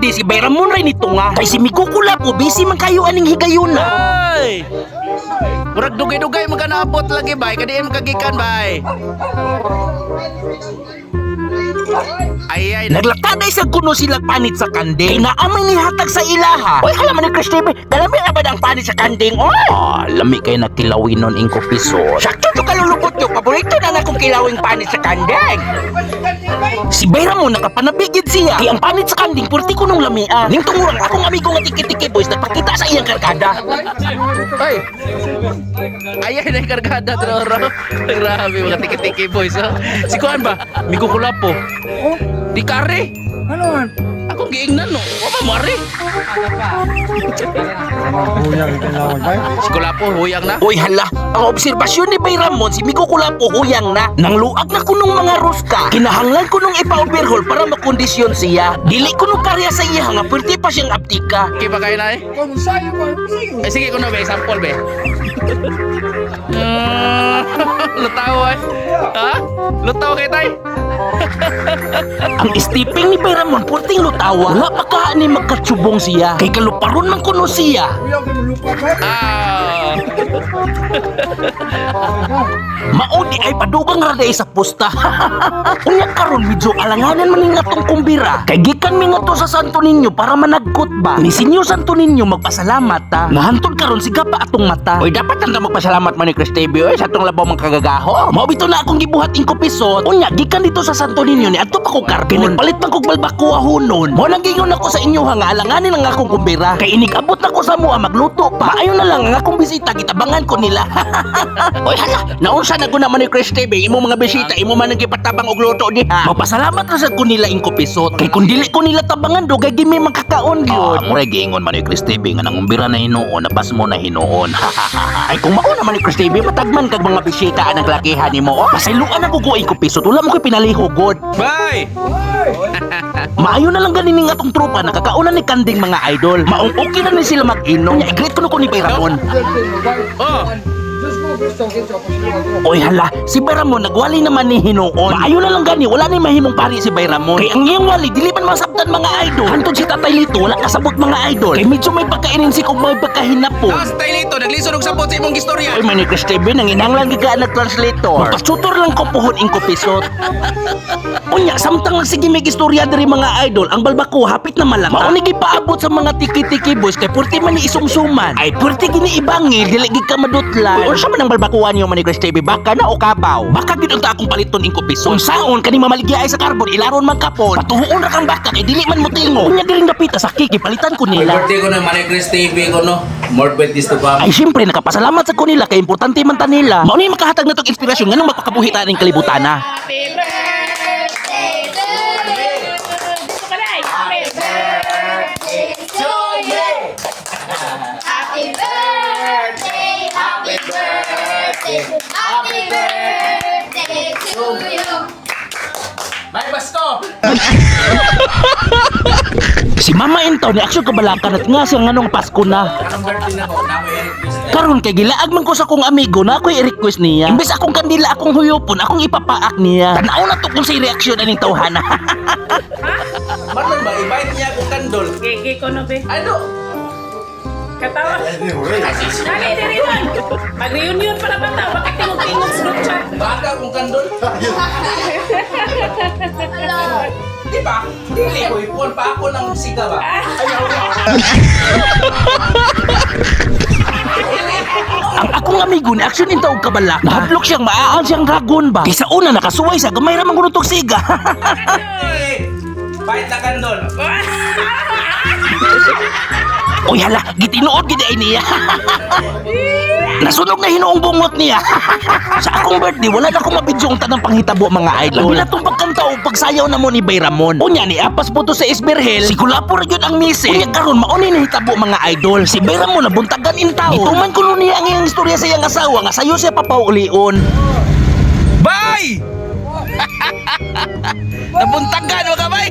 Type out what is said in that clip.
birthday, si Bayramon ray nito nga. Kay si Miko Kulapo, busy man kayo aning higayuna. Ay! Murag dugay-dugay man ka naabot lagi bay, kadi man kagikan bay. Ay ay. Naglakaday sa kuno sila panit sa kanding. Kay naamay nihatag sa ilaha. Oy, hala man ni Chris TV. Kalami ra ba ang panit sa kanding? Oy! Ah, lami kay nakilawin nun ingko piso. Sakto to kalulubot yo. Paborito na na kong kilawing panit sa kanding. Si Bayramon nakapanabigid siya. Kay ang panit sa kanding purti ko nung lamia. Ning tungurang akong amigo nga tiki-tiki boys nagpakita sa iyang kargada. Ay. Ay ay nay kargada troro. Grabe mga tiki-tiki boys oh. Si kuan ba? Migo Kulapo. Di kare. Ano man? Akong giingnan no. Wa pa mo are. Huyang ikalawag ba? Si Kulapo huyang na. Uy hala, ang obserbasyon ni Bayramon si Miko Kulapo huyang na. Nang luag na kunong mga ruska, kinahanglan ko nung ipa-overhaul para makondisyon siya. Dili ko nung karya sa iya nga pwerte pa siyang aptika. Okay pa kayo na eh. Kung sayo ko, sayo. Ay sige kuno be, sample be. Lutaw ay. Ha? Lutaw kay tay. Ang stepping ni Bayramon purting lutawa. Wala pa ka ni magkatsubong siya. Kay kaluparon man kuno siya. Huyang kayo lupa ba? Ah. Maudi ay padugang raday sa pusta. Unya karon medyo alanganan man nga tong kumbira. Kay gikan mi nga to sa Santo Niño para managkot ba. Ni Senyor Santo Niño magpasalamat ta. Nahantod karon siga pa atong mata. Oy dapat ang magpasalamat man ni Chris TV oy sa atong labaw mang kagagaho. Mao bitaw na akong gibuhat ingko pisot. Unya gikan dito sa Santo Niño ni adto pa ko karbon. Kay nagpalit man kog balbakuha hunon. Mao nang gingon ako sa inyo ha nga alanganin ang akong kumbira. Kay inig-abot na ko sa mua magluto pa. Maayo na lang ang akong bisita gitabangan ko nila. Oy hala, naunsa na guna man ni Chris TV, imo mga bisita, imo man ang gipatabang og luto diha. Magpasalamat ra sad ko nila ingko pisot. Kay kung dili ko nila tabangan dugay gimi makakaon gyud. Ah, murag giingon man ni Chris TV nga nangumbira na hinuon, nabas mo na hinuon. Ay kung mao naman ni Chris TV, matagman kag mga bisita anang lakihan nimo. Oh, pasayloan ako ko ingko pisot, wala mo koy pinalihugod. Bye. Maayo na lang ganin nga atong tropa nakakauna ni kanding mga idol. Maong okay na ni sila mag-inom. Nya i-greet ko no ko ni Bayramon. Oh. Diyos ko, Kristo, Kristo, Kristo. Oy hala, si Bayramon nagwali naman ni hinuon. Maayo na lang gani, wala ni mahimong pari si Bayramon. Kay ang iyang wali dili man masabtan mga idol. Hantod si Tatay Lito, wala kasabot mga idol. Kay medyo may pagkainisik og may pagkahinapon. Tapos tay lito, naglisod og sapot sa imong gistorya. Oy man ni Chris TV, nanginanglan gid ka nag-translator. Magpasutor lang ko puhon ingko pisot. Unya, samtang nagsige may istorya diri mga idol, ang balbako hapit na malata. Mao ni gipaabot sa mga tiki-tiki boys kay purti man ni isumsuman. Ay purti gini ibangi, dili gid ka madutlan. Uy, unsa man ang balbakuan niyo man ni Chris TV, baka na o kabaw? Baka gid unta akong paliton ingko piso. Unsaon kani mamaligya ay sa carbon, ilaron man kapon. Patuhuon ra kang baka kay dili man motingo. Unya diring dapita sa kiki palitan ko nila. Birthday ko na Manay Chris TV ko no. More birthdays to come. Ay siyempre nakapasalamat sa kanila kay importante man ta nila. Mao ni makahatag na tog inspirasyon nganong magpakabuhi ta ning kalibutan na. Happy birthday to you. Gusto ka na eh. Happy birthday to you. Happy birthday, happy birthday, happy birthday to you. Bye Basko. Si Mama Intaw ni aksyon kabalakan at nga siya nganong Pasko na. Anong birthday na ko? Namo i-request. Karon kay gilaag man ko sa kong amigo na ako'y i-request niya. Imbes akong kandila akong huyupon, akong ipapaak niya. Tanaw na to kung say reaksyon aning tawhana. Marlon ba i-bite niya akong kandol? Gigi ko no be. Ano? Katawa. Dali, dali nun. Mag-reunion pala ba ta? Bakit tingog tingog sa group chat? Baka akong kandol. Di ba? Dili ko ipon pa ako ng siga ba? Ang akong amigo ni aksyon intaw og kabalaka. Nahadlok siyang maaan siyang dragon ba. Kaysa una nakasuway sa gamay ra man kuno tog siga. Eh, Bite na kandol. Uy hala, gitinuod gid ay niya. Nasunog na hinuong bungot niya. Sa akong birthday, wala na akong mabidyo ang tanang panghitabo mga idol. Labi na tong pagkanta o pagsayaw na mo ni Bayramon. Unya ni apas po to sa Esberhel, si Kulapo ra gyud ang mise. Unya karon mao ni nahitabo mga idol. Si Bayramon nabuntagan in taon. Gituman kuno niya ang iyang istorya sa iyang asawa nga sayo siya papaulion. Bye! Nabuntagan mo ka bay?